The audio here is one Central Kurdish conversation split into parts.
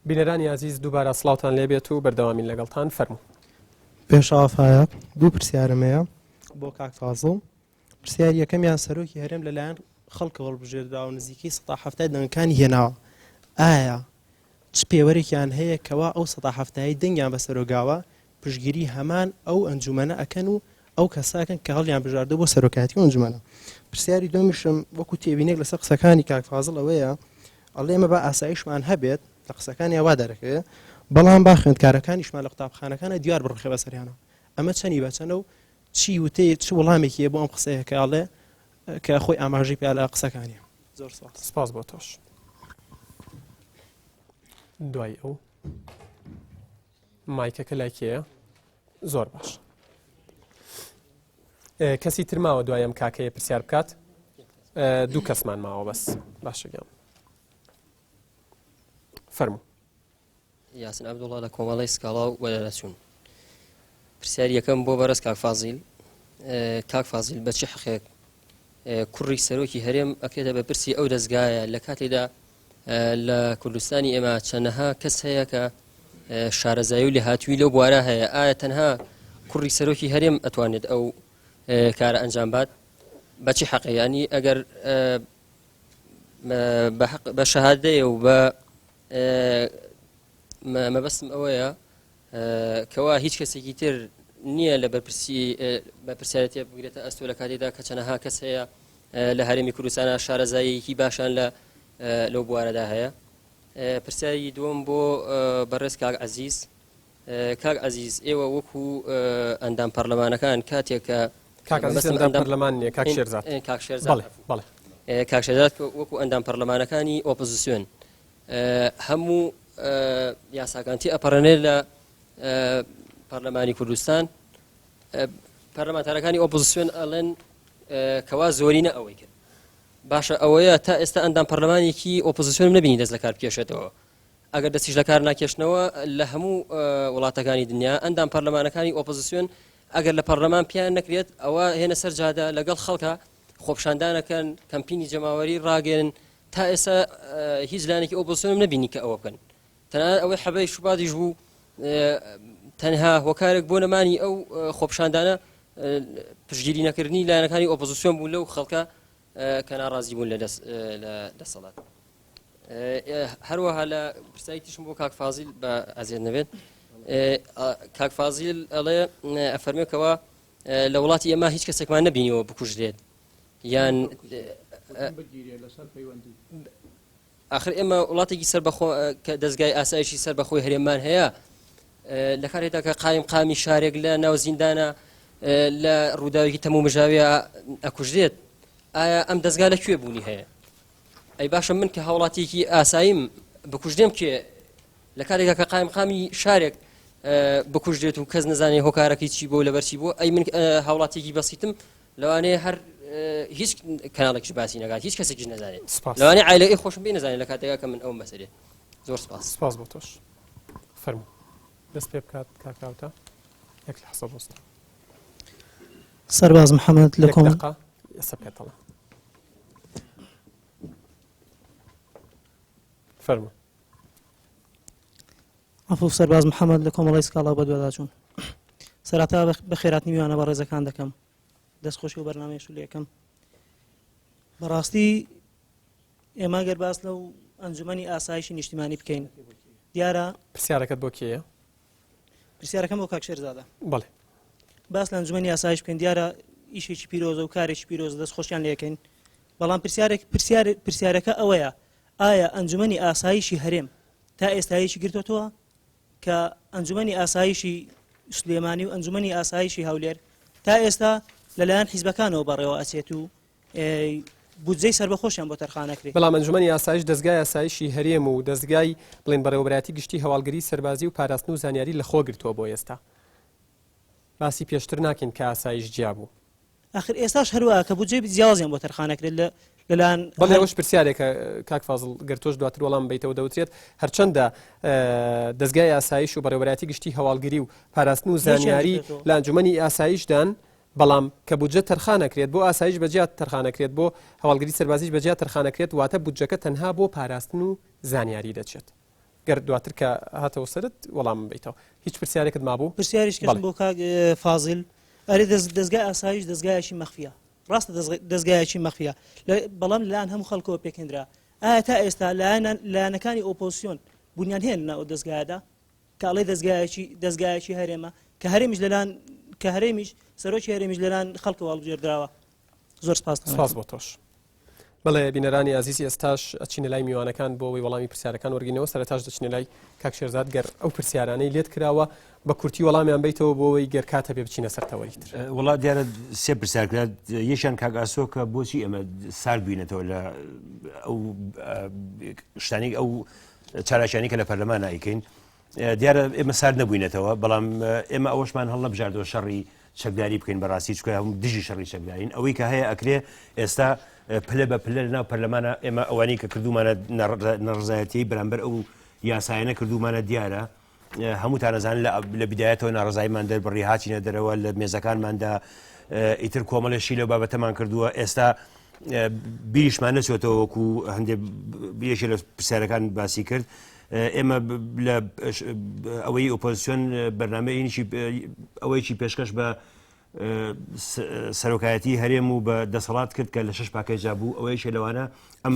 بینەرانی ئازیز دووبارە سڵاوتان لێبێت و بەردەوامین لەگەڵتان فەرموو. پێشەوا فایەق دوو پرسیارم هەیە بۆ کاک فازڵ پرسیاری یەکەمیان سەرۆکی هەرێم لەلایەن خەڵکەوە هەڵبژێردراوە نزیکەی سەدا حەفتای دەنگەکانی هێناوە ئایا چ پێوەرێکیان هەیە کەوا ئەو سەدا حەفتای دەنگیان بە سەرۆگاوە پشتگیری هەمان ئەو ئەنجومەنە ئەکەن و ئەو کەسە ئەکەن کە هەڵیان بژاردە بۆ سەرۆکایەتی ئەو ئەنجومەنە پرسیاری دووەمیشم وەکو تێبینێک لەسەر قسەکانی کاک فازڵ ئەوەیە ئەڵێ ئێمە با ئاسایشمان هەبێت لە قسەکانی وا دەرەکەوێ بەڵام با خوێندکارەکانیشمان لە قوتابخانەکانە دیوار بڕخێ بەسەریانە ئەمە چەنی بەچەنە و چی وتەیە چ وەڵامێکی هەیە بۆ ئەم قسەیە کە ئەڵێ کە خۆی ئاماژەی پێ لە قسەکانی زۆر سپاس. سپاس بۆ تۆش. دوای ئەو مایکەکە لای کێیە؟ زۆر باش. کەسی تر ماوە دوای ئەم کاکەیە پرسیار بکات؟ دوو کەسمان ماوە بەس باشە گیان. فەرموو. یاسین عەبدوڵا لە کۆمەڵەی سکاڵا و وەلەرەچوون. پرسیاری یەکەم بۆ بەڕێز کاک فازیل، کاک فازیل بە چی حەقێک کوڕی سەرۆکی هەرێم ئەکرێتە بەرپرسی ئەو دەزگایە لە کاتێکدا لە کوردستانی ئێمە چەنەها کەس هەیە کە شارەزایی و لێهاتووی لەو بوارە هەیە ئایا تەنها کوڕی سەرۆکی هەرێم ئەتوانێت ئەو کارە ئەنجام بات بەچی حەقە ینی ئەگەر بە شەهادەیە و بە مەبەستم ئەوەیە کەوا هیچ کەسێکی تر نییە لە بەرپرسی بەرپرسیارەتێ بگرێتە ئەستۆ لە کاتێدا کە چەنەها کەس هەیە لە هەرێمی کوردستانە شارەزاییەکی باشان لە لەو بوارەدا هەیە پرسیاری دووەم بۆ بەڕێز کاک عەزیز کاک عەزیز ئێوە وەکو ئەندام پەرلەمانەکان کاتێک کە کاک عەزیز ئەندام پەرلەمان نییە کاک شێرزاد کاک شێرزاد بەڵێ بەڵێ کاک شێرزاد وەکو ئەندام پەرلەمانەکانی ئۆپۆزیسیۆن هەموو یاساکان تی ئەپەڕێنێ لە پەرلەمانی کوردستان پەرلەمانتارەکانی ئۆپۆزیسیۆن ئەڵێن کەوا زۆرینە ئەوەی کرد باشە ئەوەیە تا ئێستا ئەندام پەرلەمانێکی ئۆپۆزیسیۆنم نبینی دەست لە کار بکێشێتەوە ئەگەر دەستیش لە کار ناکێشنەوە لە هەموو وڵاتەکانی دنیا ئەندام پەرلەمانەکانی ئۆپۆزیسیۆن ئەگەر لە پەرلەمان پیان نەکرێت ئەوە هێنە سەر جادە لەگەڵ خەڵکە خۆپشاندانەکەن کەمپینی جەماوەری ڕاگەن تا ئێستا هیچ لایەنێکی ئۆپۆزیسیۆنم نەبینی کە ئەوە بکەن تەنانەت ئەوەی حەبەی شوباتیش بوو تەنها هۆکارێک بۆ نەمانی ئەو خۆپشاندانە پشگیری نەکردنی لایەنەکانی ئۆپۆزیسیۆن بوو لەو خەڵکە کە ناڕازی بوون لە دەسەڵات هەروەها لە پرسیاری تیشم بۆ کاک فازیل بە ئەزیێت نەبێت کاک فازیل ئەڵێ ئەفەرمێکەوە لە وڵاتی ئێمە هیچ کەسێکمان نەبینیەوە بکوژرێت یان ئاخر ئێمە وڵاتێکی سەر بەخۆ کە دەستگای ئاسایشی سەر بەخۆی هەرێممان هەیە لە کارێکدا کە قایم قامی شارێک لە ناو زیندانە لە ڕووداوێکی تەمو مژاویە ئەکوژرێت ئایا ئەم دەستگا لە کوێ بوونی هەیە ئەی باشە من کە هاوڵاتیەکی ئاساییم بکوژرێم کێ لە کارێکدا کە قایم قامی شارێک بکوژرێت و کەس نزانێ هۆکارەکەی چی بۆ لەبەرچی بوو ئەی من هاوڵاتیەکی بەسیتم لەوانەیە هەر هیچ کەناڵێکیش باسی نەکات هیچ کەسێکیش نەزانێت سپاس. لەوانەیە عایلەکەی خۆشم پێی نەزانێت لە کاتێکا کە من ئەوم بەسەرێ زۆر سپاس. سپاس بۆ تۆش. فەرموو دەست پێ بکات کاک راوتە یەک لەحزە بۆستە. سەرباز محەمەد لە یەک کۆم دەقە ئێستا پێتەڵێم. فەرموو. عەفوو سەرباز محەمەد لە کۆمەڵەی سکاڵا و بەدواداچوون. سەرەتا بەخێراتنی میوانە بەڕێزەکان دەکەم. دەستخۆشی و بەرنامەیەش لێکەم. بەڕاستی ئێمە گەر باس لەو ئەنجومەنی ئاسایشی نیشتیمانی بکەین دیارە پرسیارەکەت بۆ کێیە؟ پرسیارەکەم بۆ کاک شێرزادە. بەڵێ. باس لە ئەنجومەنی ئاسایش بکەین دیارە ئیشێکی پیرۆزە و کارێکی پیرۆزە دەست خۆشیان لێکەین بەڵام پرسیارێک پرسیار پرسیارەکە ئەوەیە ئایا ئەنجومەنی ئاسایشی هەرێم تا ئێستایشی گرتۆتەوە کە ئەنجومەنی ئاسایشی سلێمانی و ئەنجومەنی ئاسایشی هەولێر تا ئێستا لەلایەن حیزبەکانەوە بەڕێوە ئەچێت و بودجەی سەربەخۆشیان بۆ تەرخانەکرێت. بەڵام ئەنجومەنی ئاسایش دەزگای ئاسایشی هەرێم و دەزگای بڵێن بەڕێوەبەرایەتی گشتی هەواڵگری سەربازی و پاراستن و زانیاری لەخۆ گرتووە بۆ ئێستا باسی پێشتر ناکەین کە ئاسایش جیا بوو. ئاخر ئێستاش هەر وایە کە بودجەی جیاوازیان بۆ تەرخان ئەکرێت لە لەلایەن بەڵێ ئەوەش پرسیارێکە کاک فازڵ گەر تۆش دواتر وەڵام بەیتەوە دەوترێت هەرچەندە دەزگای ئاسایش و بەڕێوەبەرایەتی گشتی هەواڵگری و پاراستن و زانیاری لە ئەنجومەنی ئاسایشدان بەڵام کە بودجە تەرخانەکرێت بۆ ئاسایش بەجیا تەرخانەکرێت بۆ هەواڵگری سەربازیش بەجیا تەرخانەکرێت واتە بودجەکە تەنها بۆ پاراستن و زانیاری دەچێت. گەر دواتر کە هاتەوە سەرت وەڵامم بەیتەوە. هیچ پرسیارێکت مابوو؟ پرسیاریش کەشم بۆ کاک فازیل، ئەرێ دەزگای ئاسایش دەزگایەکی مەخفیە، ڕاستە دەزگایەکی مەخفیە، بەڵام لەلایەن هەموو خەڵکەوە پێکهێنرا، ئایا تا ئێستا لایەنەکانی ئۆپۆزسیۆن بوونیان هەیە لەناو ئەو دەزگایەدا کە ئەڵێ دەزگایەکی دەزگایەکی هەرێمە کە هەرێمیش لەلایەن کە هەرێمیش سەرۆکی هەرێمیش لەلایەن خەڵکەوە هەڵبژێردراوە؟ زۆر سپاستان سپاس بۆ تۆش. بەڵێ بینەرانی ئازیز ئێستاش ئەچینە لای میوانەکان بۆ ئەوەی وەڵامی پرسیارەکان وەرگینەوە سەرەتاش دەچینە لای کاک شێرزاد گەر ئەو پرسیارانەی لێت کراوە بە کورتی وەڵامیان بیتەوە بۆ ئەوەی گەر کات هەبێ بچینە سەر تەوەری تر. وەڵا دیارە سێ پرسیار کرا یەکیان کاک ئاسۆ کە بۆچی ئێمە سارد بووینەتەوە لە ئەو شتانێک ئەو چالاکیانی کە لە پەرلەمان ئایکەین دیارە ئێمە سارد نەبووینەتەوە، بەڵام ئێمە ئەوەشمان هەڵنەبژاردەوە شەڕی چەکداری بکەین بەڕاستی چکە هەموو دژی شەڕی چەکدارین ئەوەی کە هەیە ئەکرێ ئێستا پلە بە پلە لەناو پەرلەمانە ئێمە ئەوانەی کە کردومانە ناڕزایەتی بەرامبەر ئەو یاسایانە کردومانە دیارە هەمووتان ئەزانن لە بدایەتەوە ناڕزایمان دەربڕی هاتینە دەرەوە لە مێزەکانماندا ئیتر کۆمەڵێکی لەو بابەتەمان کردووە ئێستا بیریشمان نەچێتەوە وەکو هەندێک یەکێ لە پرسیارەکان باسی کرد ئێمە لە ئەوەی ئۆپۆزیسیۆن بەرنامەیەکی ئەوەیەکی پێشکەش بە سەرۆکایەتی هەرێم و بە دەسەڵات کرد کە لە شش پاکێجا بوو ئەوەیشە لەوانە ئەم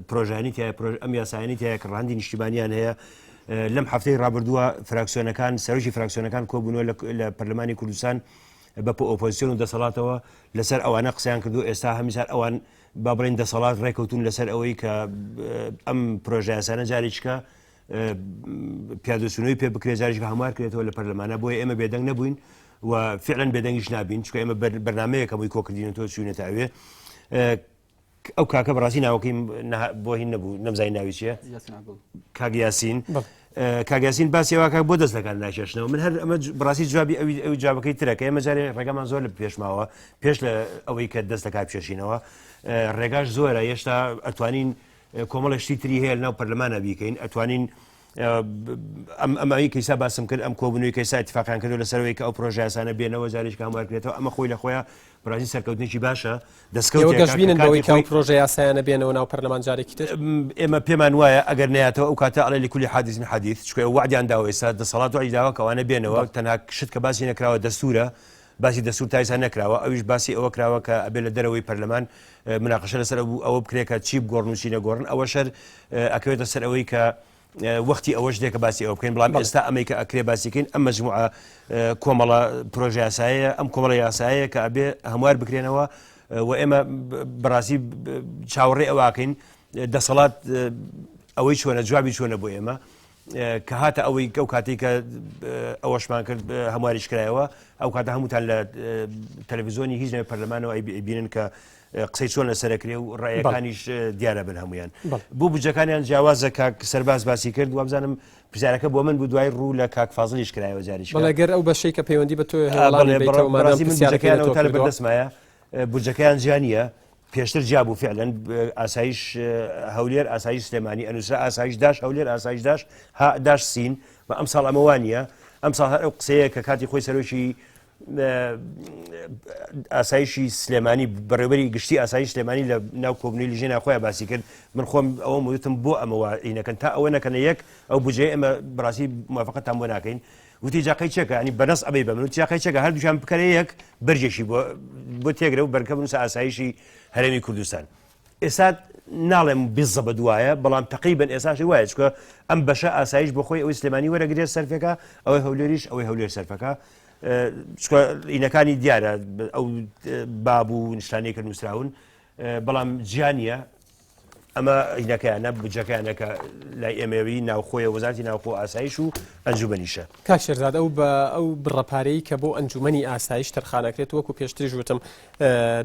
پرۆژانی تای ئەم یاسایانی تایە کە ڕەهەندی نیشتیمانیان هەیە لەم هەفتەی ڕابردووە فراکسیۆنەکان سەرۆکی فراکسیۆنەکان کۆبوونەوە لە پەرلەمانی کوردستان بە ئۆپۆزیسیۆن و دەسەڵاتەوە لەسەر ئەوانە قسەیان کردو ئێستا هەمیسار ئەوان با بڵێین دەسەڵات ڕێکەوتون لەسەر ئەوەی کە ئەم پرۆژەیاسانە جارێکە پیادەچوونەوەی پێ بکرێت جارێک هەموار کرێتەوە لە پەرلەمانە بۆیە ئێمە بێدەنگ نەبووین و فعلا بێدەنگیش نابین چکە ئێمە بەرنمەیە کە بووی کۆکردینەوە چوینەتە ئەوێ ئەو کاکە بەڕاستی ناوەکەی بۆ هین نەبوو نەمزای ناوی چیە کاک یاسین کاک یاسین باسی وا کاک بۆ دەست لەکار ناکێشنەوە من هەر ئەمە بڕاستی جوابی ئەوی ئەوی جوابەکەی ترە کە ئێمە جارێ ڕێگامان زۆر لە پێشماوە پێش لە ئەوەی کە دەست لەکار بکێشینەوە ڕێگاش زۆرە هێشتا ئەتوانین کۆمەڵە شتی تری هەیە لەناو پەرلەمانە بیکەین ئەتوانین ئەم ئەمەی کەیسا باسم کرد ئەم کۆبوونەوەی کەیسا اتفاقیان کردو لەسەرەوەی کە ئەو پرۆژەیاسانە بێنەوە جارێک هەموار کرێتەوە ئەمە خۆی لە خۆیان بەڕاستی سەرکەوتنێکی باشە دەستکەوتێکە گەشبینن بەوەی کە ئەو پرۆژە یاسایانە بێنەوە ناو پەرلەمان جارێکی تر؟ ئێمە پێمان وایە ئەگەر نەیاتەوە ئەو کاتە ئەڵێ لكل حادث حديث چونکە ئەو وەعدیان داوە ئێستا دەسەڵات وەعدی داوە کە ئەوانە بێنەوە تەنها شت کە باسی نەکراوە دەستورە باسی دەستور تا ئێستا نەکراوە ئەویش باسی ئەوە کراوە کە ئەبێ لە دەرەوەی پەرلەمان مناقشە لەسەر ئەوە بکرێت کە چی بگۆڕن و چی نەگۆڕن ئەوە شەر ئەکەوێتە سەر ئەوەی کە وەختی ئەوەش دێ کە باسی ئەوە بکەین بەڵام ئێستا ئەمەی کە ئەکرێ باسی کەین ئەم مەجموعە کۆمەڵە پرۆژە یاسایە ئەم کۆمەڵە یاسایە کە ئەبێ هەموار بکرێنەوە و ئێمە بەڕاستی چاوەڕێ ئەوواکەین دەسەڵات ئەوەی چۆنە جوابی چۆنە بۆ ئێمە کە هاتە ئەوەی ئەو کاتێک کە ئەوەشمان کرد هەمواریش کرایەوە ئەو کاتە هەمووتان لە تەلەڤزیۆنی هیچ نەوێ پەرلەمانەوە ئەیبینن کە قسەی چۆن لەسەرەکرێ و ڕایەکانیش دیارە بن هەمویان بۆ بجەکانیان جیاوازە کاک سەرباز باسی کرد وابزانم پرسیارەکە بۆ من بوو دوای ڕوو لە کاک فازلیش کرایەوە جاریش بەڵێ گەر ئەو بەشەی کە پەیوەندی بە تۆ پرسیارەکەیانەوە تا لە بەردەستمایە بودجەکەیان جیا نییە پێشتر جیا بوو فعلەن ئاسایش هەولێر ئاسایش سلێمانی ئەنووسرا ئاسایش dash هەولێر ئاسایش dash ها dash سین و ئەم ساڵ ئەمە وانە ئەم ساڵ هەر ئەو قسەیە کە کاتی خۆی سەرۆکی ئاسایشی سلێمانی بەڕێوبەری گشتی ئاسایش سلێمانی لە ناو کۆبنەوەی لیژنەی ناوخۆیان باسی کرد من خۆم ئەوەم وتم بۆ ئەمە وا نەکەن تا ئەوە نەکەنە یەک ئەو بجێ ئێمە بەڕاستی موافقەتان بۆ ناکەین وتی جاقەی چێکە ینی بەنەس ئەبەی بە من وتی جاقەی چێکە هەردووکیان بکەرە یەک بەرگێکی بۆ بۆ تێگرە و بەرکە بنووسە ئاسایشی هەرێمی کوردستان ئێستا ناڵێم بزەبت وایە بەڵام تەقریبەن ئێساشی وایە چکە ئەم بەشە ئاسایش بۆ خۆی ئەوەی سلێمانی وەرەگرێت سەرفێکە ئەوەی هەولێریش ئەوەی هەولێر سەرفەکە چکە ئینەکانی دیارە ئەو باب و نیشتانەی کە نووسراون بەڵام جیانە ئەمە ئینەکەیانە بجەکەیانە کە لای ئێمەوی ناوخۆیە وەزارتی ناوخۆ ئاسایش و ئەنجومەنیشە. کاک شێرزاد ئەو بە ئەو بڕە پارەی کە بۆ ئەنجومەنی ئاسایش تەرخانەکرێت وەکو پێشتریش وتم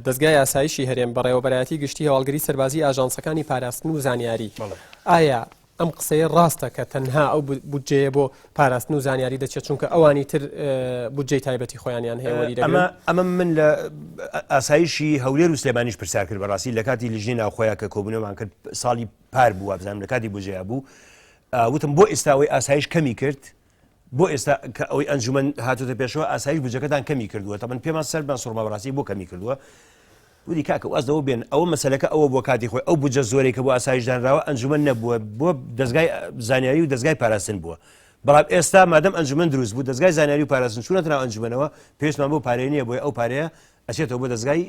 دەزگای ئاسایشی هەرێم بەڕێوەبەرایەتی گشتی هەواڵگری سەربازی ئاژانسەکانی پاراستن و زانیاری ئایا ئەم قسەیە ڕاستە کە تەنها ئەو بودجەیە بۆ پاراستن و زانیاری دەچێت چونکە ئەوانی تر بودجەی تایبەتی خۆیانیان هەیە وەری دەگرن؟ ئەمە ئەمە من لە ئاسایشی هەولێر و سلێمانیش پرسیار کرد بەڕاستی لە کاتی لیژنەی ناوخۆیە کە کۆبوونەوەمان کرد ساڵی پار بوو وابزانم لە کاتی بودجەیە بوو وتم بۆ ئێستا ئەوەی ئاسایش کەمی کرد بۆ ئێستا کە ئەوەی ئەنجومەن هاتوتە پێشەوە ئاسایش بودجەکەتان کەمی کردووە تەمەن پێمان سەرمان سوڕما بەڕاستی بۆ کەمی کردووە. وتی کاکە واز لەوە بێن ئەوە مەسەلەکە ئەوە بووە کاتی خۆی ئەو بودجە زۆرەی کە بۆ ئاسایش دانراوە ئەنجومەن نەبووە بۆ دەزگای زانیاری و دەزگای پاراستن بووە بەڵام ئێستا مادەم ئەنجومەن دروست بوو دەزگای زانیاری و پاراستن چوونەتە ناو ئەنجومەنەوە پێویستمان بەو پارەیە نییە بۆیە ئەو پارەیە ئەچێتەوە بۆ دەزگای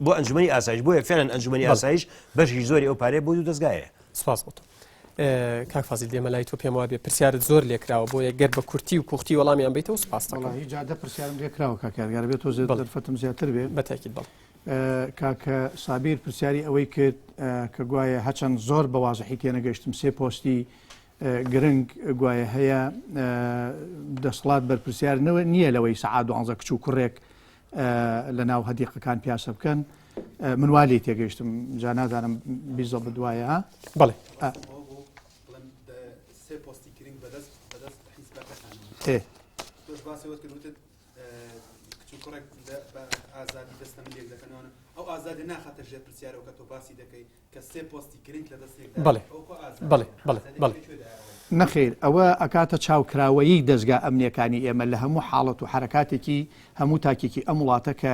بۆ ئەنجومەنی ئاسایش بۆیە فعلا ئەنجومەنی ئاسایش بەشی زۆری ئەو پارەیە بۆ دوو دەزگایە. سپاس بۆ تۆ. کاک فازیل دێمە لای تۆ پێم وابێ پرسیارت زۆر لێکراوە بۆیە گەر بە کورتی و پوختی وەڵامیان بیتەوە سپاس دەکەم. وەڵاهی جا دە پرسیارم لێکراوە کاک یادگار بێ تۆزێ دەرفەتم زیاتر بێ. بە تاکید بەڵێ. کاکە سابیر پرسیاری ئەوەی کرد کە گوایە هەچەند زۆر بە وازحی تێنەگەیشتم سێ پۆستی گرنگ گوایە هەیە دەسەڵات بەرپرسیار نییە لەوەی سەعات دوانزە کچ و کوڕێک لە ناو هەدیقەکان پیاسە بکەن من وا لێی تێگەیشتم جا نازانم بیزە بدوایە ها بەڵێ ئەو ئازادی ناخاتە ژێر پرسیارەوە کە تۆ باسی دەکەی کە سێ پۆستی گرنگ لە دەست یەکدا بەڵێ بەڵێ بەڵێ بەڵێ. نەخیر ئەوە ئەکاتە چاوکراوەیی دەزگا ئەمنیەکانی ئێمە لە هەموو حاڵەت و حەرەکاتێکی هەموو تاکێکی ئەم وڵاتە کە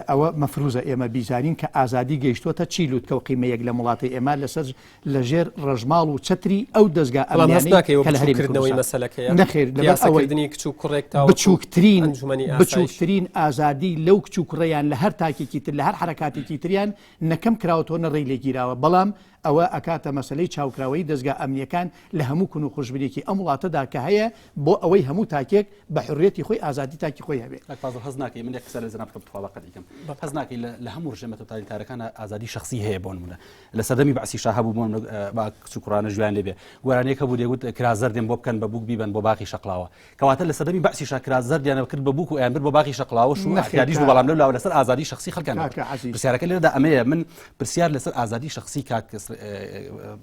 ئەوە مەفروزە ئێمە بیزانین کە ئازادی گەیشتۆتە چی لوتکە و قیمەیەک لەم وڵاتەی ئێمە لەسەر لە ژێر ڕەشماڵ و چەتری ئەو دەزگا بەڵام هەست ئەمنیانەی ناکەی کە لە هەرێمی بچووکردنەوەی کوردستان مەسەلەکەیە نەخیر لەبەر ئەوەی پیاسەکردنی کچ و کوڕێک تاوەکو بچووکترین ئەنجومەنی ئاسایش بچووکترین ئازادی لەو کچ و کوڕەیان لە هەر تاکێکی تر لە هەر حەرەکاتێکی تریان نە کەم کراوەتەوە نە ڕێی لێ گیراوە، بەڵام ئەوە ئەکاتە مەسەلەی چاوکراوەیی دەزگا ئەمنییەکان لە هەموو کون و قوژبنێکی ئەم وڵاتەدا کە هەیە بۆ ئەوەی هەموو تاکێک بە حوڕیەتی خۆی ئازادی تاکی خۆی هەبێ. کاک فازڵ هەست ناکەی من یەک قسە لە جەنابت بکەم تخوا با قەتعی کەم هەست ناکەی لە لە هەموو ڕژێمە تۆتالیتارەکانا ئازادی شەخسی هەیە بۆ نمونە لە سەردەمی بەعسیشا هەبوو بۆ نمونە با کچ و کوڕانە ژویان لێ بێ گۆرانیەک هەبوو دەیگوت کرا زەردێن بۆ بکەن بە بووک بیبەن بۆ باخی شەقڵاوە کەواتە لە سەردەمی بەعسیشا کراس زەردیان کرد بە بووک و ئەیان برد بۆ باخی شەقڵاوەش و نەخێر ئەعتیادیش بوو کاک بەڵام لەولاوە لەسەر ئازادی شەخسی خەڵکیان دەکرد کاکە عەزیز. پرسیارەکە لێرەدا ئەمەیە من پرسیار لەسەر ئازادی شەخسی کاک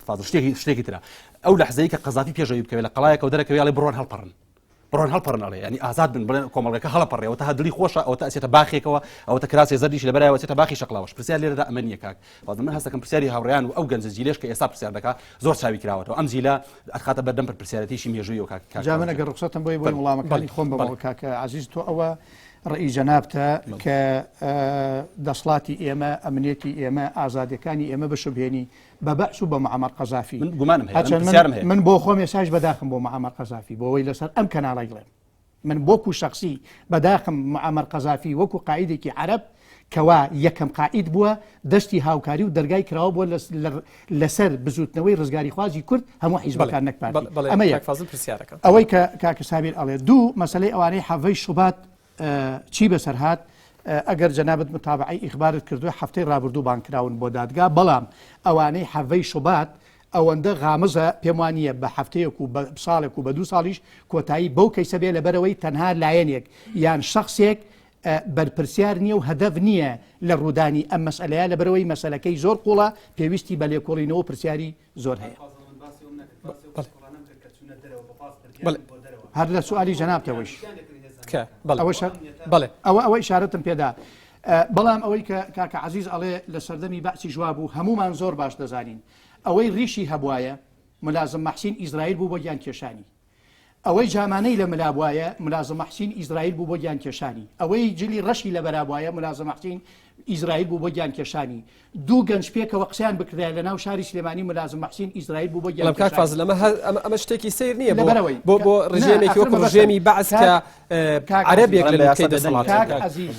فازڵ شتێکی شتێکی ترە ئەو لەحزەی کە قەزافی پێشەوەی بکەوێت لە قەڵایەکەوە دەرەکەوێ ئەڵێ بڕۆن هەڵپەڕن بڕۆن هەڵپەڕن ئەڵێ ینی ئازاد بن بڵێن کۆمەڵگەکە هەڵەپەڕێ ئەوەتا هەر دڵی خۆشە ئەوەتا ئەچێتە باخێکەوە ئەوەتا کراسێ زەردیش لەبەرایەوە ئەچێتە باخی شەقڵاوەش پرسیار لێرەدا ئەمە نییە کاک فازڵ من هەستەکەم پرسیاری هاوڕێیان و ئەو گەنجە جیلەش کە ئێستا پرسیار دەکا زۆر چاوی کراوەتەوە ئەم جیلە ئەتخاتە بەردەم پرپرسیارەتیشی مێژوویەوە کاک کاک جا من فازڵ ئەگەر ڕوخسەتم بۆی بۆی فەرموو. وڵامەکانی بەڵێ خۆم بەڵێ بەمەوە کاکە عەزیز تۆ ئەوە ڕەئی جەنابتە کە دەسڵاتی ئێمە ئەمنیەتی ئێمە ئازادیەکانی ئێمە بشوبهێنی بە بەعس و بە معەمەر قەزافی من گومانم هەیە من هەرچەند من پرسیارم هەیە من بۆ خۆم ئێستاش بەداخم بۆ معەمەر قەزافی بۆ ئەوەی لەسەر ئەم کەناڵەی بڵێم من وەکو شەخسی بەداخم معەمەر قەزافی وەکو قائیدێکی عەرەب کەوا یەکەم قائید بووە دەستی هاوکاری و دەرگای کراوە بووە لەسەر بزوتنەوەی ڕزگاریخوازی کورد هەموو حیزبەکان نەک پارتی ئەمە یەک ئەوەی کە کاکە سابیر ئەڵێ دوو مەسەلەی ئەوانەی حەڤەی شوبات چی بەسەر هات ئەگەر جەنابت متابعەی ئیخبارت کردووە هەفتەی ڕابردوو بانگ کراون بۆ دادگا بەڵام ئەوانەی حەڤەی شوبات ئەوەندە غامزە پێم وانییە بە هەفتەیەک و بە ساڵێک و بە دوو ساڵیش کۆتایی بەو کەیسە بێ لەبەرئەوەی تەنها لایەنێک یان شەخسێک بەرپرسیار نییە و هەدەف نییە لە ڕوودانی ئەم مەسئەلەیە لەبەرئەوەی مەسەلەکەی زۆر قوڵە پێویستی بە لێکۆڵینەوە و پرسیاری زۆر هەیە. هەر لە سوالی جەنابتەوەیش ئەوە ئەوە ئیشارەتم پێدا بەڵام ئەوەی کە کاکە عەزیز ئەڵێ لە سەردەمی بەعسیش وابوو هەموومان زۆر باش دەزانین ئەوەی ڕیشی هەبوایە ملازم مەحسین ئیزرائیل بوو بۆ گیان کێشانی ئەوەی جامانەی لە ملا بوایە ملازم مەحسین ئیزرائیل بوو بۆ گیان کێشانی ئەوەی جلی ڕەشی لەبەرا بوایە ملازم مەحسین ئیزرائیل بوو بۆ گیان کێشانی دوو گەنج پێکەوە قسەیان بکردایە لە ناو شاری سلێمانی ملازم مەحسین ئیزرائیل بوو بۆ گیان بەڵام کاک کێشانی فازل ئەمە هەر ئەمە ئەمە شتێکی سەیر نییە بۆ لەبەرئەوەی بۆ کە بۆ نا ڕژێمێکی ئاخر وەکو مەبەستم ڕژێمی بەعس کە کاک کاک عەرەبێک عەزیز لە بەڵام بە لوتکەی یاسا بێدەنگ دەسەڵات کاک بێت. عەزیز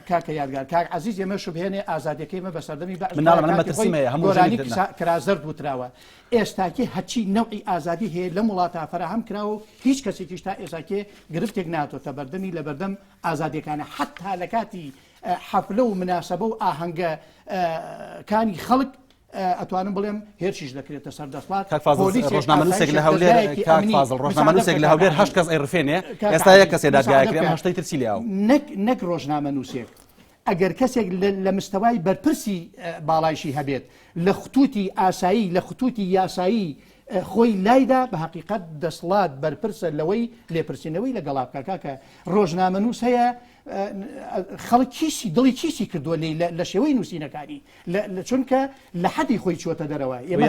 کاکە یادگار کاک عەزیز ئێمە شوبهێنێ ئازادیەکەی ئێمە بە سەردەمی بەعس من بوایە ناڵێم من کاتی خۆی مەترسیم هەیە هەموو گۆرانی ڕژێمێک نا. کرازەرد وتراوە ئێستاکێ هەرچی نەوعی ئازادی هەیە لەم وڵاتە فەراهەم کراوە و هیچ کەسێکیش تا ئێستاکێ گرفتێک ناتۆتە بەردەمی لەبەردەم ئازادیەکانە حەتا لە کاتی حەفلە و مناسەبە و ئاهەنگە کانی خەڵک ئەتوانم بڵێم هێرشیش دەکرێتە سەر دەسڵات کاک فازڵ پۆلیسێک ڕۆژنامەنووسێک لە ئاسایشێک هەولێر دەزگایەکی کاک ئەمنی فازڵ مساعدە ڕۆژنامەنووسێک بکە لە کاک هەولێر هەشت عەزیز کەس ئەیڕفێنێ کاک ئێستا یەک عەزیز کەسێ دادگایە مساعدە کرێ ئەم بکە هەشتەی تر چی لێ ئاو نەک نەک ڕۆژنامەنووسێک ئەگەر کەسێک لە مستەوای بەرپرسی باڵایشی هەبێت لە ختوتی ئاسایی لە ختوتی یاسایی خۆی لایدا بە هەقیقەت دەسڵات بەرپرسە لەوەی لێپرسینەوەی لەگەڵا بکا کاکە ڕۆژنامەنووس هەیە. خەڵک کیسی دڵی کیسی کردووە لێی لە شێوەی نووسینەکانی چونکە لە حەدی خۆی چووەتە دەرەوە. ئێمە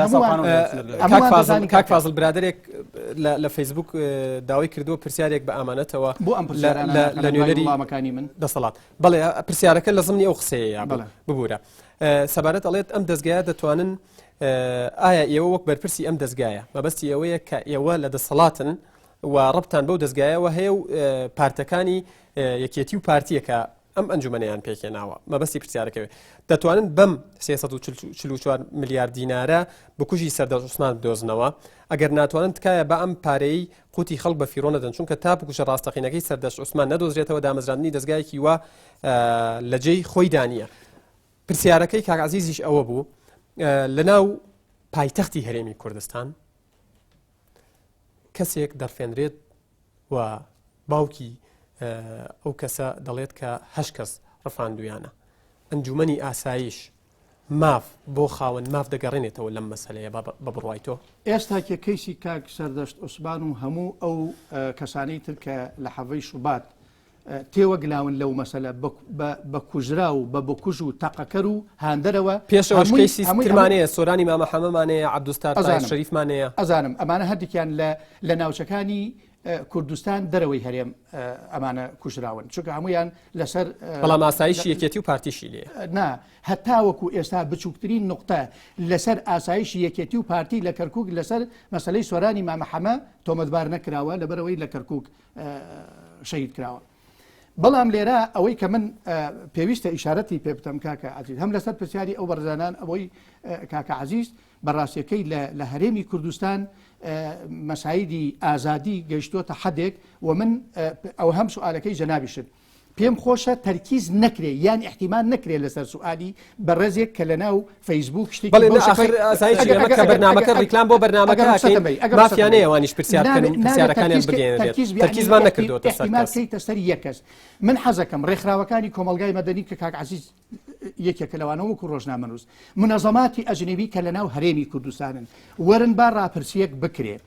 کاک فازڵ برادێک لە فەیسبوک داوای کردووە پرسیارێک بە ئامانەتەوە بۆ ئەم لە نوێنەری وڵامەکانی من دەسەڵات. بەڵێ پرسیارەکە لە زمنی ئەو قسەیە ببوورە سەبارەت ئەڵێت ئەم دەستگایە دەتوانن ئایا ئێوە وەک بەرپرسی ئەم دەستگایە مەبەستی ئەوەیە کە ئێوە لە دەسەڵاتن و ڕەبتان بەو دەزگایەوە هەیە و پارتەکانی یەکێتی و پارتیەکە ئەم ئەنجومەنەیان پێکهێناوە. مەبەستی پرسیارەکەوێ دەتوانن بەم 344 ملیار دینارە بکوژی سەردەشت عوسمان بدۆزنەوە؟ ئەگەر ناتوانن تکایە با ئەم پارەی قوتی خەڵک بە فیڕۆ نەدەن چونکە تا بکوژە ڕاستەقینەکەی سەردەشت عوسمان نەدۆزرێتەوە دامەزراندنی دەزگایەکی وا لە جێی خۆیدا نییە. پرسیارەکەی کاک عەزیزیش ئەوە بوو لەناو پایتەختی هەرێمی کوردستان کەسێک دەڕفێنرێت و باوکی ئەو کەسە دەڵێت کە هەش کەس ڕفاندویانە ئەنجومەنی ئاسایش ماف بۆ خاوەن ماف دەگەڕێنێتەوە لەم مەسلەیە بە بڕوای تۆ؟ ئێستا کە کەیسی کاک سەردەشت عوسمان و هەموو ئەو کەسانەی تر کە لە حەڤەی شوبات تێوەگلاون لەو مەسەلە بە کوژراو و بە بکوژ و تەقەکەر و هاندەرەوە. پێش ئەوەش کەیسی ترمان هەیە، سۆرانی مامە حەمەمان هەیە، عەبدولستار تاهیر شەریفمان هەیە. ئەزانم ئەمانە هەردووکیان لە ناوچەکانی کوردستان دەرەوەی هەرێم ئەمانە کوژراون، چونکە هەموویان لەسەر. بەڵام ئاسایشی یەکێتی و پارتیشی لێیە. نا، هەتاوەکو ئێستا بچووکترین نوقتە لەسەر ئاسایشی یەکێتی و پارتی لە کەرکووک لەسەر مەسەلەی سۆرانی مامە حەمە تۆمەتبار نەکراوە لەبەرئەوەی لە کەرکووک شەهید کراوە. بەڵام لێرە ئەوەی کە من پێویستە ئیشارەتی پێ بدەم کاکە عەزیز هەم لەسەر پرسیاری ئەو بەڕێزانان ئەوەی کاکە عەزیز بەڕاستیەکەی لە هەرێمی کوردستان مەسایدی ئازادی گەیشتووەتە حەدێک و من ئەو هەم سوالەکەی جەنابیشت پێم خۆشە تەرکیز نەکرێ یان ئیحتیمال نەکرێ لەسەر سوئالی بەڕێزێک کە لەناو فەیسبووک شتێکی بەڵێ بەو نا ئاخر شکڵەی ئاسایشی ئەگەر ئێمە ئەگەر کە ئەگەر بەرنامەکە ئەگەر ڕیکلام بۆ بەرنامەکە ئەگەر ئەکەین ڕوخسەتم بەی ئەگەر مافیان ڕوخسەتم هەیە بەی ئەوانیش پرسیار بکەن نابێ و نابێ پرسیارەکانیان تەرکیز کەی بگەیەنرێت تەرکیز یعنی تەرکیزمان ئیحتی نەکردووەتە سەر ئیحتیمال کەس. بکەیتە سەر یەک کەس من حەزەکەم ڕێکخراوەکانی کۆمەڵگای مەدەنی کە کاک عەزیز یەکێکە لەوانە وەکو ڕۆژنامەنووس منەزەماتی ئەجنەبی کە لەناو هەرێمی کوردستانن وەرن با ڕاپرسیەک بکرێ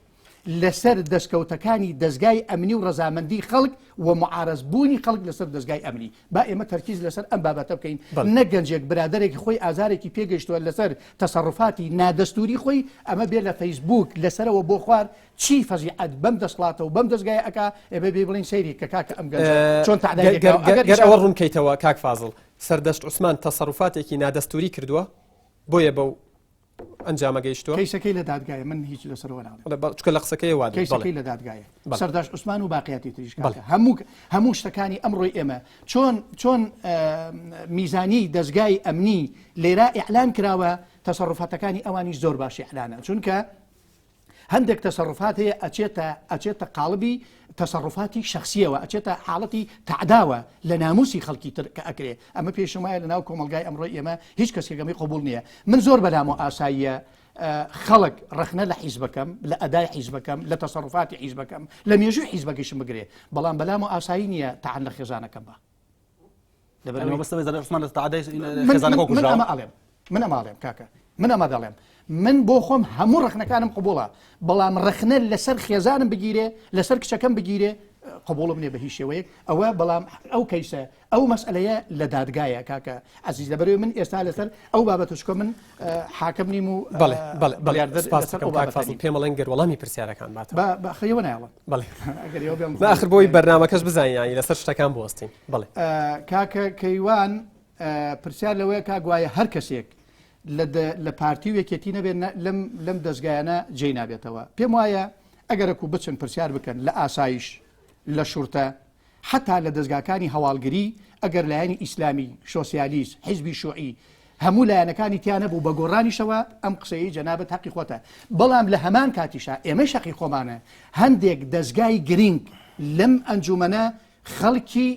لەسەر دەستکەوتەکانی دەزگای ئەمنی و ڕەزامەندی خەڵک و معارەز بوونی خەڵک لەسەر دەزگای ئەمنی با ئێمە تەرکیز لەسەر ئەم بابەتە بکەین نەک گەنجێک برادەرێکی خۆی ئازارێکی پێگەیشتووە لەسەر تەسەڕوفاتی نادەستوری خۆی ئەمە بێ لە فەیسبووک لەسەرەوە بۆ خوار چی فەزیعەت بەم دەسڵاتە و بەم دەزگایە ئەکا ئێمە بێ بڵێین سەیری کە کاکە ئەم گەنجە چۆن تەعدای لێکراوە ئەگەر گەر ئەوە ڕوون کەیتەوە کاک فازڵ سەردەشت عوسمان تەسەڕوفاتێکی نادەستوری کردووە بۆیە بەو ئەنجامە گەیشتووە؟ کەیسەکەی لە دادگایە من هیچ لەسەرەوە ناڵێم. بەڵێ چونکە لە قسەکەی وا دێت. کەیسەکەی لە دادگایە. سەرداشت عوسمان و باقیاتی تریش کاکە. هەموو هەموو شتەکانی ئەمڕۆی ئێمە چۆن چۆن میزانی دەزگای ئەمنی لێرە ئیعلان کراوە تەسەڕوفاتەکانی ئەوانیش زۆر باش ئیعلانە چونکە هەندێک تەسەڕوفات هەیە ئەچێتە ئەچێتە قاڵبی تەسەڕوفاتی شەخسیەوە ئەچێتە حاڵەتی تەعداوە لە ناموسی خەڵکی تر کە ئەکرێ ئەمە پێشم وایە لە ناو کۆمەڵگای ئەمڕۆی ئێمە هیچ کەسێک ئەمەی قبوڵ نییە من زۆر بەلامەوە ئاساییە خەڵک ڕەخنە لە حیزبەکەم لە ئەدای حیزبەکەم لە تەسەڕوفاتی حیزبەکەم لە مێژووی حیزبەکەیشم بگرێ بەڵام بەلامەوە ئاسایی نییە تەعن لە خێزانەکەم بە من ئەمە ئەڵێم من ئەمە ئەڵێم کاکە من ئەمە دەڵێم من بۆ خۆم هەموو ڕخنەکانم قوبوڵە بەڵام ڕخنە لەسەر خێزانم بگیرێ لەسەر کچەکەم بگیرێ قبوڵم نیە بە هیچ شێوەیەک ئەوە بەڵام ئەو کەیسە ئەو مەسئلەیە لە دادگایە کاکە عزیز لەبەرەوەی من ئێستا لەسەر ئەو بابەتە چکە من حاکم نیم و بەڵێ بەڵێ بڕیاردەر پێم بڵێن گەر وەڵامی پرسیارەکان بات بە خەیەوە نایڵم بەڵێ ئەگەر ئێوە بێم ئاخر بۆی بەرنامەکەش بزانین یانی لەسەر شتەکان بوەستین بەڵێ کاکە کەیوان پرسیار لەوەیە کا گوایە هەر کەسێک لە پارتی و یەکێتی نەبێت لەم لەم دەستگایانە جێی نابێتەوە پێم وایە ئەگەرەکو بچن پرسیار بکەن لە ئاسایش لە شورتە حەتا لە دەزگاکانی هەواڵگری ئەگەر لایەنی ئیسلامی، شۆسیالیست، حیزبی شوعی، هەموو لایەنەکانی تیا نەبوو بە گۆڕانیشەوە ئەم قسەیەی جەنابت هەقی خۆتە بەڵام لە هەمان کاتیشا ئێمەیش هەقی خۆمانە هەندێک دەزگای گرینگ لەم ئەنجومەنە خەڵکی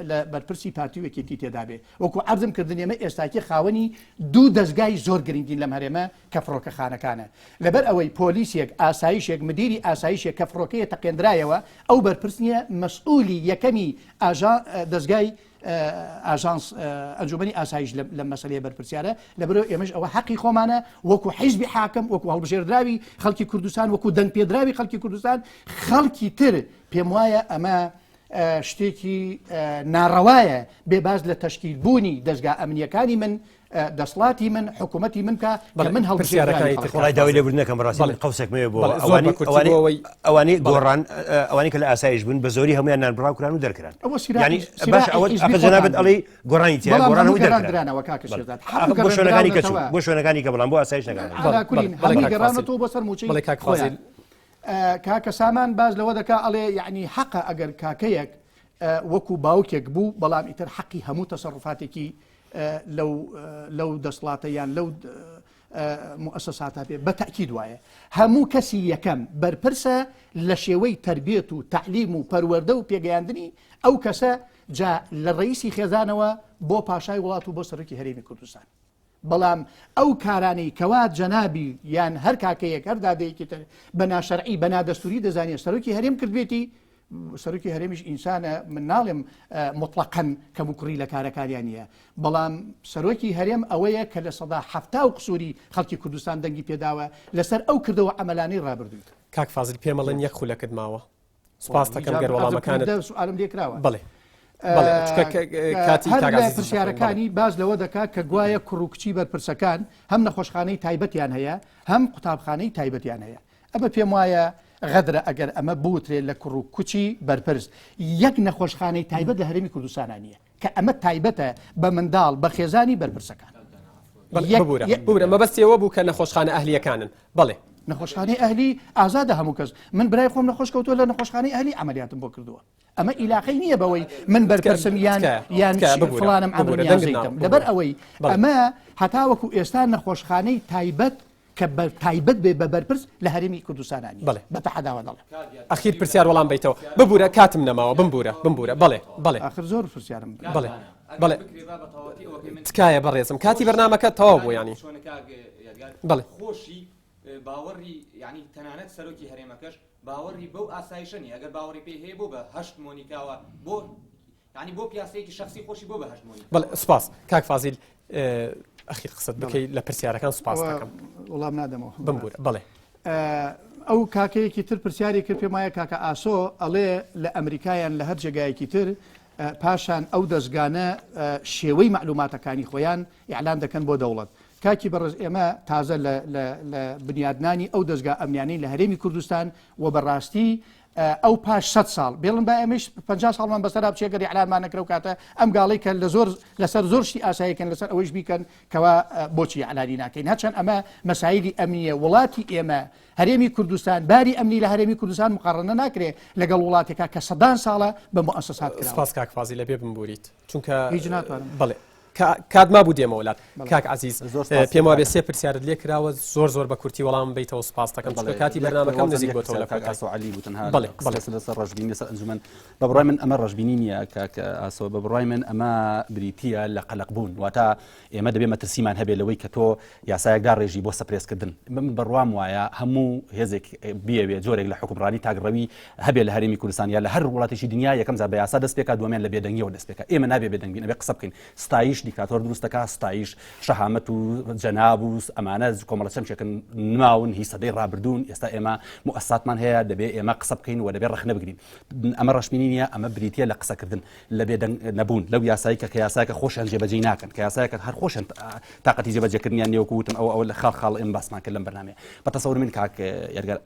لە بەرپرسی پارتی و یەکێتی تێدابێ وەکو عەرزم کردن ئێمە ئێستاکێ خاوەنی دوو دەزگای زۆر گرنگین لەم هەرێمە کە فڕۆکەخانەکانە. لەبەر ئەوەی پۆلیسێک، ئاسایشێک، مدیری ئاسایشێک کە فڕۆکەیە تەقێندرایەوە، ئەو بەرپرس نییە، مەسئولی یەکەمی ئاژا دەزگای ئاژانس ئەنجومەنی ئاسایش لەم مەسەلەیە بەرپرسیارە، لەبەرئەوەی ئێمەش ئەوە حەقی خۆمانە وەکو حیزبی حاکم، وەکو هەڵبژێردراوی خەڵکی کوردستان، وەکو دەنگپێدراوی خەڵکی کوردستان، خەڵکی تر پێموایە ئەمە. شتێکی ناڕەوایە بێ باس لە تەشکیل بوونی دەزگا ئەمنیەکانی من دەسڵاتی من حکوومەتی من کە کە من هەڵبژێردراوی خەڵکم. وەڵای داوای لێبوردن دەکەم بەڕاستی من قەوسێکم هەیە بۆ ئەوانەی ئەوانەی ئەوانەی گۆڕان ئەوانەی کە لە ئاسایش بوون بە زۆری هەموویان نانبڕاو کران و دەرکران ئەوە سیراحی یانی باش سیراحی ئەوە حیزبی ئەخە جەنابت خۆتان بوو. ئەڵێی گۆڕانی تیا بەڵام گۆڕان هەموو هەمووی دەرکران گەڕاندرانەوە کاکە شێرزاد ئەخە هەموو بۆ شوێنەکانی کە چوون گەڕاندراونەتەوە بۆ شوێنەکانی کە بەڵام بۆ ئاسایش نەگەڕاندرانەوە. عەلا کولین بەڵێ هەمووی کاک فازیل. گەڕاونەتەوە بۆ سەر مووچەی بەڵێ کاک خۆیان. فازیل. کاکە سامان باس لەوە دەکا ئەڵێ یعنی حەقە ئەگەر کاکەیەک وەکو باوکێک بوو بەڵام ئیتر حەقی هەموو تەسەڕوفاتێکی لەو لەو دەسڵاتە یان لەو موئەسەساتە بێ بە تەئکید وایە هەموو کەسی یەکەم بەرپرسە لە شێوەی تەربیەت و تەعلیم و پەروەردە و پێگەیاندنی ئەو کەسە جا لە ڕئیسی خێزانەوە بۆ پاشای وڵات و بۆ سەرۆکی هەرێمی کوردستان بەڵام ئەو کارانەی کەوا جەنابی یان هەر کاکەیەک هەر دادەیەکی تر بە ناشەرعی بە نادەستوری دەزانێت سەرۆکی هەرێم کردبێتی سەرۆکی هەرێمیش ئینسانە من ناڵێم موتڵەقەن کەموکوڕی لە کارەکانیان نییە بەڵام سەرۆکی هەرێم ئەوەیە کە 70% و قسووری خەڵکی کوردستان دەنگی پێداوە لەسەر ئەو کردەوە عەمەلانەی ڕابردووی. کاک فازیل پێمەڵێن یەک خولەکت ماوە سوپاس دەکەم گەر وەڵامەکانت سوالم لێ کراوە بەڵێ بەڵێ چونکە کاتی هەر کاک لە عەزیزیش دەخوێنم، بەڵێ. پرسیارەکانی باس لەوە دەکات کە گوایە کوڕ و کچی بەرپرسەکان هەم نەخۆشخانەی تایبەتیان هەیە هەم قوتابخانەی تایبەتیان هەیە ئەمە پێم وایە غەدرە ئەگەر ئەمە بوترێت لە کوڕ و کوچی بەرپرس یەک نەخۆشخانەی تایبەت لە هەرێمی کوردستانا نییە کە ئەمە تایبەتە بە منداڵ بە خێزانی بەرپرسەکان. ببورە ببورە مەبەستی ئەوە بوو کە نەخۆشخانە ئەهلیەکانن بەڵێ. نەخۆشخانەی ئەهلی ئازادە هەموو کەس من برای خۆم نەخۆش کەوتووە لە نەخۆشخانەی ئەهلی عەمەلیاتم بۆ کردووە ئەمە ئیلاقەی نییە بەوەی من بەرپرسم یان یان فڵانم عەمرم یان زەیتم لەبەر ئەوەی ئەمە هەتاوەکو ئێستا نەخۆشخانەی تایبەت کە بە تایبەت بێ بە بەرپرس لە هەرێمی کوردستانا نییە بەڵێ. بە تەحەداوە دەڵێم. ئەخیر پرسیار وەڵام بەیتەوە ببورە کاتم نەماوە بمبورە بمبورە بەڵێ بەڵێ. ئاخر زۆر پرسیارم. بەڵێ بەڵێ تکایە بەڕێزم کاتی بەرنامەکە تەواو بوو یانی بەڵێ. خۆشی باوەڕی یانی تەنانەت سەرۆکی هەرێمەکەش باوەڕی بەو ئاسایشە نیە ئەگەر باوەڕی پێی هەیە بۆ بە هەشت مۆنیکاوە بۆ یانی بۆ پیاسەیەکی شەخسی خۆشی بۆ بەهەشت مۆنی. بەڵێ سوپاس کاک فازیل ئەخیر قسەت بکەی لە پرسیارەکان سوپاس دەکەم. وەڵام نادەمەوە. بمبورە بەڵێ. ئەو کاکەیەکی تر پرسیاری کرد پێم وایە کاکە ئاسۆ ئەڵێ لە ئەمریکا یان لە هەر جێگایەکی تر پاشان ئەو دەزگانە شێوەی مەعلوماتەکانی خۆیان ئیعلان دەکەن بۆ دەوڵەت کاکی بەڕێز ئێمە تازە لە بنیادنانی ئەو دەزگا ئەمنیانەی لە هەرێمی کوردستان و بەڕاستی ئەو پاش سەد ساڵ بێڵن با ئێمەیش 50 ساڵمان بەسەرا بچێ گەر ئیعلانمان نەکرا و کاتە ئەم گاڵەی کە لە زۆر لەسەر زۆر شتی ئاساییکەن لەسەر ئەوەیش بیکەن کەوا بۆچی ئیعلانی ناکەین هەرچەند ئەمە مەسایلی ئەمنیە وڵاتی ئێمە هەرێمی کوردستان باری ئەمنی لە هەرێمی کوردستان مقاڕنە ناکرێ لەگەڵ وڵاتێکا کە سەدان ساڵە بە موئەسەسات کراوە. سپاس کاک فازیل ئەبێ بمبوریت چونکە هیچ ناتوانم. بەڵێ کات مابوو دێمەوە لات کاک عەزیز زۆر سپاس پێم وابێ کاکە. سێ پرسیارت لێ کراوە زۆر زۆر بە کورتی وەڵامم بەیتەوە سپاس دەکەم چونکە بەڵێ کاتی یەک بەرنامەکەم وەڵام نزیک یەک بۆتەوە پرسیار لە کاک کۆتایی ئاسۆ عەلی بوو تەنها بەڵێ قسە بەڵێ لەسەر لەسەر ڕەشبینی لەسەر ئەنجومەن بە بڕوای من ئەمە ڕەشبینی نییە کاک ئاسۆ بە بڕوای من ئەمە بریتییە لە قەلەق بوون واتە ئێمە دەبێ مەترسیمان هەبێ لەوەی کە تۆ یاسایەک داڕێژی بۆ سەپرێسکردن. من بڕوام وایە هەموو هێزێک بیەوێ جۆرێک لە حوکمڕانی تاکڕەوی هەبێ لە هەرێمی کوردستان یا لە هەر وڵاتێکی دنیا یەکەم جار بە یاسا دەست پێکا دووەمیان لە بێدەنگیەوە دەست پێکا. ئێمە نابێ بێدەنگ بین ئەبێ قسە بکەین. ستایش دیکتاتۆر دروست دەکا، ستایش شەهامەت و جەناب و ئەمانە کۆمەڵە چەمکێکن نماون هی سەدەی ڕابردوون. ئێستا ئێمە موئەسساتمان هەیە دەبێ ئێمە قسە بکەین و دەبێ ڕەخنە بگرین. ئەمە ڕەشبینی نییە ئەمە بریتییە لە قسەکردن. لە بێدەنگ نەبوون لەو یاسایی کە کە یاسایەکە خۆشیان جێبەجێی ناکەن کە یاسایەکە هەر خۆشیان تاقەتی جێبەجێکردنیان نییە وەکو وتم ئەوە ئەوە لە خاڵ خاڵ ئێمە باسمان کرد لەم بەرنامەیە بە تەسەور من کاک یادگار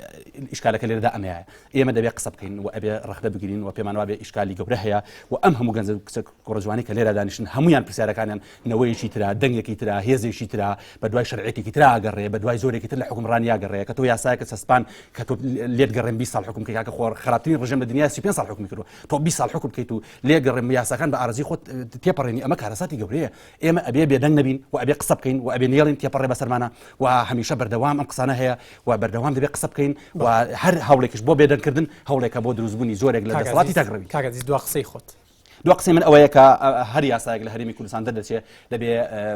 ئیشکالەکە لێرەدا ئەمەیە ئێمە دەبێ قسە بکەین و ئەبێ ڕەخنە بگرین و پێمان وابێ ئیشکالی گەورە هەیە و ئەم هەموو گەنجە کچە کوڕە جوانی کە لێرە دانیشتن هەمویان پرسیارەکانیان نەوەیەکی ترا دەنگێکی ترا هێزێکی ترا بە دوای شەرعێتێکی ترا گەڕێ بە دوای زۆرێکی تر لە حکومڕانیا گەڕێ کە تۆ یاسایەکە چەسپان کە تۆ لێت گەڕێن 20 ساڵ حکوم کەی کاکە خۆ خراپترین ڕژێم لە دنیا 35 ساڵ حکومی کردووە تۆ 20 ساڵ حکوم بکەیت و لێگەڕێم یاساکان بە ئارەزوی خۆت تێپەڕێنی ئەمە کارەساتی گەورەیە ئێمە ئەبێ بێدەنگ نەبین و ئەبێ قسە بکەین و ئەبێ نێڵین تێپەڕێ بەسەرمانە و هەمیشە بەردەوام ئەم قسانە هەیە و بەردەوام دەبێ قسە بکەین و هەر هەوڵێکیش بۆ بێدەنگکردن هەوڵێکە بۆ دروستبوونی جۆرێک لە کاک دەسەڵاتی عەزیز تاکڕەوی. کاک عەزیز دوا قسەی خۆت. دوا قسەی من ئەوەیە کە هەر یاسایەک لە هەرێمی کوردستان دەردەچێ دەبێ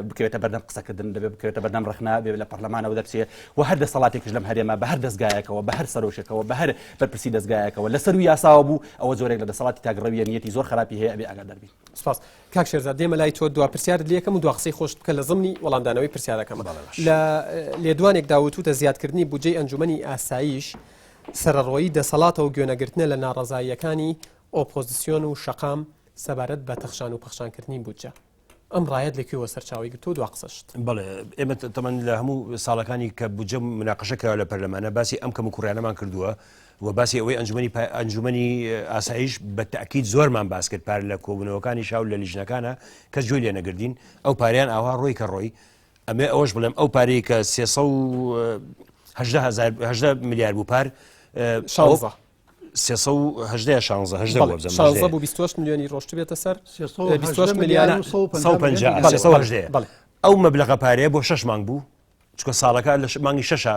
بکەوێتە بەردەم قسەکردن، دەبێ بکەوێتە بەردەم ڕەخنە، بێ لە پەرلەمانەوە دەرچێ و هەر دەسەڵاتێکیش لەم هەرێمە بە هەر دەزگایەکەوە، بە هەر سەرۆکێکەوە، بە هەر بەرپرسی دەزگایەکەوە لە سەرووی یاساوە بوو، ئەوە جۆرێک لە دەسەڵاتی تاکڕەوییە نیەتی زۆر خراپی هەیە ئەبێ ئاگادار بین. سپاس. کاک شێرزاد دێمە لای تۆ دوا پرسیارت لێ ئەکەم و دوا قسەی خۆشت بکە لە زمنی وەڵامدانەوەی پرسیارەکەمە. لە لێدوانێکدا وتوتە زیادکردنی بودجەی ئەنجومەنی ئاسایش سەرەڕۆیی دەسەڵاتە و گوێنەگرتنە لە ناڕەزاییەکانی. ئۆپۆزسیۆن و شەقام سەبارەت بە تەخشان و پەخشانکردنی بودجە. ئەم ڕایەت لە کوێوە سەرچاوەی گرتووە دوا قسەشت؟ بەڵێ ئێمە تەمەن لە هەموو ساڵەکانی کە بودجە مناقەشە کراوە لە پەرلەمانە باسی ئەم کەم و کوڕیانەمان کردووە و باسی ئەوەی ئەنجومەنی ئەنجومەنی ئاسایش بە تاکید زۆرمان باس کرد پار لە کۆبوونەوەکانی شاو لە لیژنەکانە کەس گوێی لێ نەگردین ئەو پاریان ئاوا ڕۆی کە ڕۆی ئەمێ ئەوەش بڵێم ئەو پارەی کە 318 ملیار بوو پار شانزە 318 یا 16 هەژدە بوو بزانم شانزە بوو 28 ملیۆنی ڕۆشتبێتە سەر 28 ملیار و 150 318 ئەو مەبلەغە پارەیە بۆ شەش مانگ بوو چکە ساڵەکە لە مانگی شەشە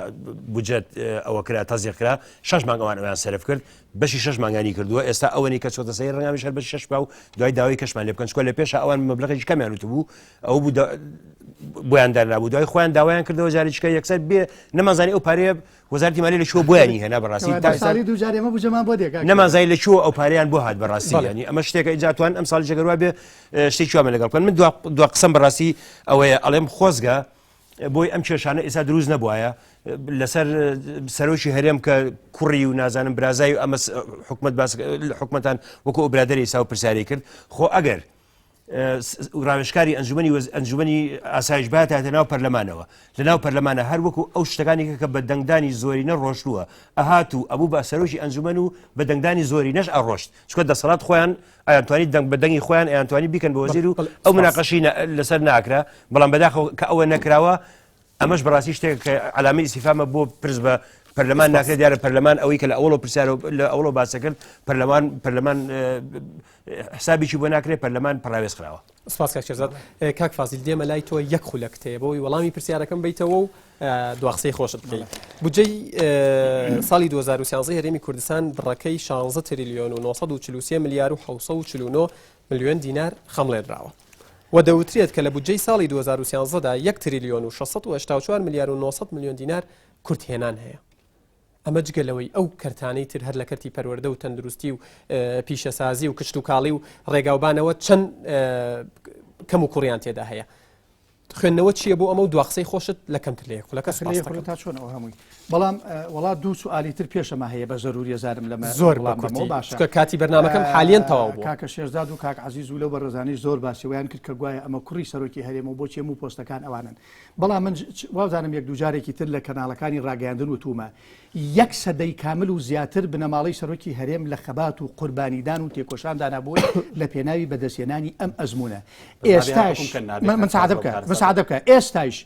بجێت ئەوە کرا تەزیق کرا شەش مانگ ئەوان ئەویان سەرف کرد بەشی شەش مانگانی کردووە ئێستا ئەوەنی کە چۆتە سەیر ڕەنگامیش هەر بەشی شەش با و دوای داوای کەشمان لێ بکەن چکە لە پێشە ئەوان مەبلەغێکی کەمیان وتبوو ئەو بوو بۆیان دانابوو دوای خۆیان داوایان کردەوە جارێکە یەکسەر بێ نەمانزانی ئەو پارەیە وەزارەتی مالی لە کوێوە بۆیانی هێنا بەڕاستی تا ساڵی دوو جار ئێمە بودجەمان بۆ دێ کاک. نەمانزانی لە کوێوە ئەو پارەیان بۆ هات بەڕاستی ینی ئەمە شتێکە ئینجا توان ئەم ساڵی جەگەر وا بێ شتێکی وامان لەگەڵ بکەن من دوا دوا قسەم بەڕاستی ئەوەیە ئەڵێم خۆزگە بۆی ئەم کێشانە ئێستا دروست نەبوایە لەسەر سەرۆکی هەرێم کە کوڕی و نازانم برازای و ئەمە حکومت باس حکومەتان وەکو ئەو برادەری ئێستا و پرسیاری کرد خۆ ئەگەر ڕاوێژکاری ئەنجومەنی وەز ئەنجومەنی ئاسایش باتاتە ناو پەرلەمانەوە لە ناو پەرلەمانە هەر وەکو ئەو شتەکانی کە بە دەنگدانی زۆرینە ڕۆشتووە ئەهات و ئەبوو بە سەرۆکی ئەنجومەن و بە دەنگدانی زۆری نەش ئەڕۆشت چکە دەسەڵات خۆیان ئەیانتوانی دەنگ بە دەنگی خۆیان ئەیانتوانی بیکەن بە وەزیر و ئەو مناقەشی لەسەر ناکرا بەڵام بەداخەوە کە ئەوە نەکراوە ئەمەش بەڕاستی شتێک کە عەلامەی ئیستیفامە بۆ پرس بە پەرلەمان ناکرێت دیارە پەرلەمان ئەوەی کە لە ئەوڵەوە پرسیار لە ئەوڵەوە باسە کرد پەرلەمان پەرلەمان حسابێکی بۆ ناکرێت پەرلەمان پەراوێز خراوە. سپاس کاک شێرزاد. کاک فازیل دێمە لای تۆ یەک خولەکت هەیە بۆ ئەوەی وەڵامی پرسیارەکەم بەیتەوە و دواقسەی خۆشت بکەیت. بودجەی ساڵی 2013 هەرێمی کوردستان بڕەکەی 16 تریلیۆن و 943 ملیار و 749 ملیۆن دینار خەمڵێنراوە و دەوترێت کە لە بودجەی ساڵی 2013 دا یەک تریلیۆن و 684 ملیار و 900 ملیۆن دینار کورتهێنان هەیە. ئەمە جگە لەوەی ئەو کەرتانەی تر هەر لە کەرتی پەروەردە و تەندروستی و پیشەسازی و کشتوکاڵی و ڕێگاوبانەوە چەند کەم و کوڕیان تێدا هەیە. خوێندنەوە چییە بۆ ئەمە و دواقسەی خۆشت لە کەمتر لە یەک خولەکە سپاس دەکەم. تا چۆن ئەو هەمووی بەڵام وەڵا دوو سوالی تر پێشەمە هەیە بە زەروریە زارم لەمە زۆر وەڵام بەمەوە باشە چونکە کاتی بەرنامەکەم حالیەن تەواو بووە. کاکە شێرزاد و کاک عەزیز و لەو بەڕێزانەی زۆر باسی وایان کرد کە گوایە ئەمە کوڕی سەرۆکی هەرێمە و بۆچی هەموو پۆستەکان ئەوانن بەڵام من وابزانم یەک دوو جارێکی تر لە کەناڵەکانی ڕاگەیاندن وتومە یەک سەدەی کامل و زیاتر بنەماڵەی سەرۆکی هەرێم لە خەبات و قوربانیدان و تێکۆشاندا نەبوون لە پێناوی بەدەستهێنانی ئەم ئەزموونە. ئێستاش من سەعادە بکە من سەعادە بکە ئێستایش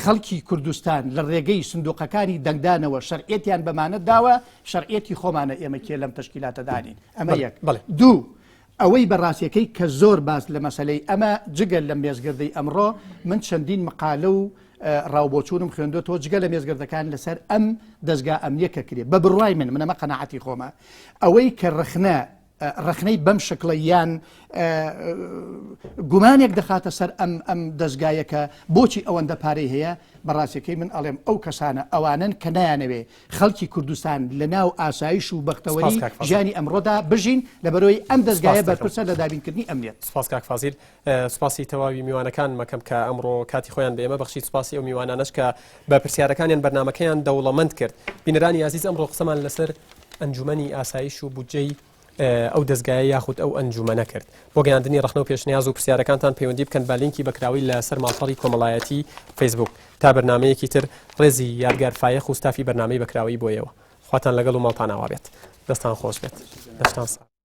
خەڵکی کوردستان لە ڕێگەی سندوقەکانی دەنگدانەوە شەرعیەتیان بەمانە داوە شەرعیەتی خۆمانە ئێمە کێ لەم تەشکیلاتە دانین ئەمە یەک دوو ئەوەی بە ڕاستیەکەی کە زۆر باس لە مەسەلەی ئەمە جگە لە مێزگردەی ئەمڕۆ من چەندین مقالە و ڕاوبۆچوونم خوێندوەتەوە جگە لە مێزگردەکان لەسەر ئەم دەزگا ئەمنیە کە کرێ بە بڕوای من من ئەمە قەناعەتی خۆمە ئەوەی کە ڕەخنە ڕەخنەی بەم شکڵە یان گومانێک دەخاتە سەر ئەم ئەم دەزگایە کە بۆچی ئەوەندە پارەی هەیە بەڕاستەکەی من ئەڵێم ئەو کەسانە ئەوانن کە نایانەوێ خەڵکی کوردستان لە ناو ئاسایش و بەختەوەری سپاس کاک فازیل. ژیانی ئەمڕۆدا بژین، لەبەرئەوەی ئەم دەزگایە سپاس دەکەم. بەرپرسە لە دابینکردنی ئەمنیەت. سپاس کاک فازیل. سپاسی تەواوی میوانەکانم ئەکەم کە ئەمڕۆ کاتی خۆیان بە ئێمە بەخشی، سپاسی ئەو میوانانەش کە بە پرسیارەکانیان بەرنامەکەیان دەوڵەمەند کرد. بینەرانی ئازیز ئەمڕۆ قسەمان لەسەر ئەنجومەنی ئاسایش و بودجەی ئەو دەزگایە یاخود ئەو ئەنجومەنە کرد. بۆ گەیاندنی ڕەخنە و پێشنیاز و پرسیارەکانتان پەیوەندی بکەن بە لینکی بەکراوەی لە سەر ماڵپەڕی کۆمەڵایەتی فەیسبووک. تا بەرنامەیەکی تر ڕێزی یادگار فایەق و ستافی بەرنامەی بەکراوەیی بۆ ئێوە. خواتان لەگەڵ و ماڵتان ئاوا بێت. دەستان خۆش بێت. لەشتان ساغ.